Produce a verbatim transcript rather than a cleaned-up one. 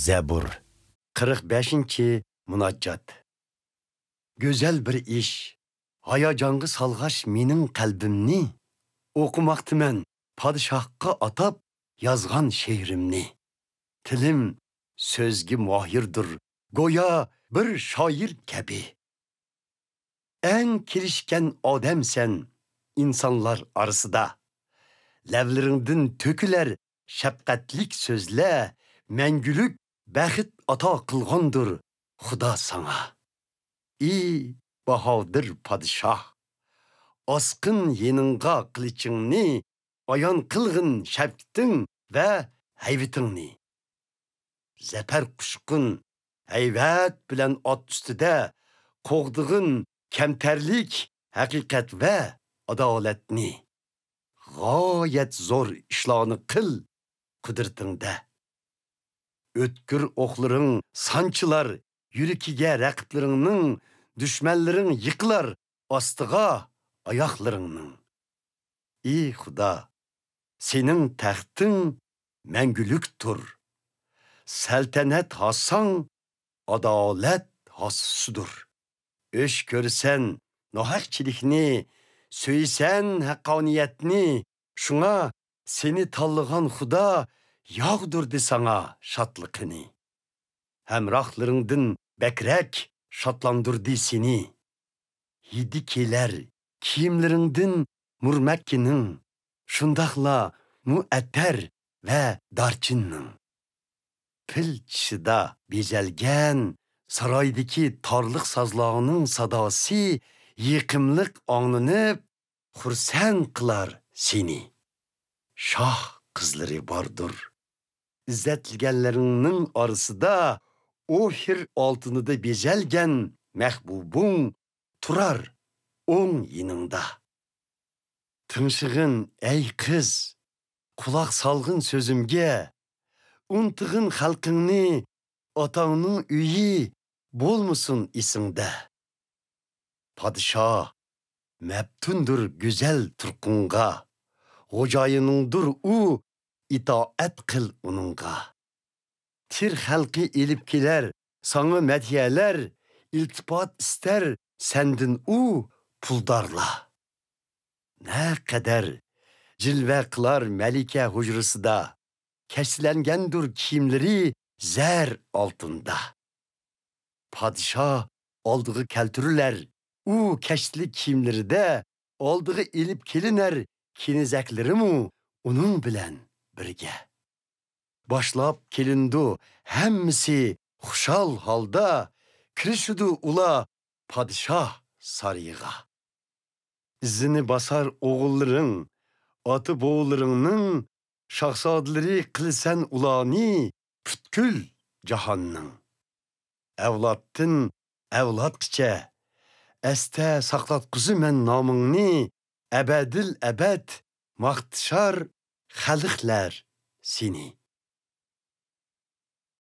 زەبۇر. قىرىق بەشىنچى مۇناجات. گۈزەل بىر ئىش، ھاياجانغا سالغاچ مېنىڭ قەلبىمنى، ئوقۇماقتىمەن پادىشاھقا ئاتاپ يازغان شېئىرىمنى. تىلىم سۆزگە ماھىردۇر، گويا بىر شائىر كەبى. ئەڭ كېلىشكەن ئادەمسەن ئىنسانلار ئارىسىدا. لەۋلىرىڭدىن تۆكۈلەر شەپقەتلىك سۆزلەر، مەڭگۈلۈك بەخت ئاتا قىلغاندۇر خۇدا ساڭا. ئى باھادىر پادىشاھ، ئاسقىن يېنىڭغا قىلىچىڭنى، ئايان قىلغىن شەپقىتىڭ ۋە ھەيۋىتىڭنى. زەپەر قۇشقۇن ھەيۋەت بىلەن ئات ئۈستىدە قوغدىغىن كەمتەرلىك، ھەقىقەت ۋە ئادالەتنى. غايەت زور ئىشلارنى قىل قۇدرىتىڭدە. ئۆتكۈر ئوقلىرىڭ سانچىلار يۈرىكىگە رەقىبلىرىڭنىڭ، دۈشمەنلىرىڭ يىقىلار ئاستىغا ئاياقلىرىڭنىڭ. ئى خۇدا، سېنىڭ تەختىڭ مەڭگۈلۈكتۇر. سەلتەنەت ھاساڭ، ئادالەت ھاسىسىدۇر. ئۆچ كۆرىسەن ناھەقچىلىكنى، سۆيىسەن ھەققانىيەتنى. شۇڭا سېنى تاللىغان خۇدا ياغدۇردى ساڭا شادلىقىنى. ھەمراھلىرىڭدىن بەكرەك شادلاندۇردى سېنى. ھىدى كېلەر كىيىملىرىڭدىن مۇرمەككىنىڭ، شۇنداقلا مۇئەتتەر ۋە دارچىننىڭ. پىل چىشىدا بېزەلگەن سارايدىكى تارلىق سازلارنىڭ ساداسى يېقىملىق ئاڭلىنىپ، خۇرسەن قىلار سېنى. شاھ قىزلىرى باردۇر. ئىززەتلىگەنلىرىڭنىڭ ئارىسىدا ئوفىر ئالتۇنىدا بېزەلگەن مەھبۇبۇڭ تۇرار ئوڭ يېنىڭدا. تىڭشىغىن، ئەي قىز، قۇلاق سالغىن سۆزۈمگە. ئۇنتۇغىن خەلقىڭنى، ئاتاڭنىڭ ئۆيى بولمىسۇن ئېسىڭدە. پادىشاھ مەپتۇندۇر گۈزەل تۇرقۇڭغا، خوجايىنىڭدۇر ئۇ، ئىتائەت قىل ئۇنىڭغا. تىر خەلقى ئېلىپ كېلەر ساڭا مەدھىيەلەر، ئىلتىپات ئىستەر سەندىن ئۇ پۇلدارلار. نەقەدەر جىلۋە قىلار مەلىكە ھۇجرىسىدا، كەشتىلەنگەندۇر كىيىملىرى زەر ئالتۇندا. پادىشاھ ئالدىغا كەلتۈرۈلەر ئۇ كەشتىلىك كىيىملىرىدە، ئالدىغا ئېلىپ كېلىنەر كېنىزەكلىرىمۇ ئۇنىڭ بىلەن بىرگە. باشلاپ كېلىنىدۇ ھەممىسى خۇشال ھالدا، كىرىشىدۇ ئۇلار پادىشاھ سارىيىغا. ئىزىنى باسار ئوغۇللىرىڭ، ئاتا-بوۋىلىرىڭنىڭ شاھزادىلىرى قىلىسەن ئۇلارنى پۈتكۈل جاھاننىڭ. ئەۋلادتىن ئەۋلادقىچە ئەستە ساقلاتقۇزىمەن نامىڭنى، ئەبەدىل ئەبەد ماختىشار خەلقلەر سېنى.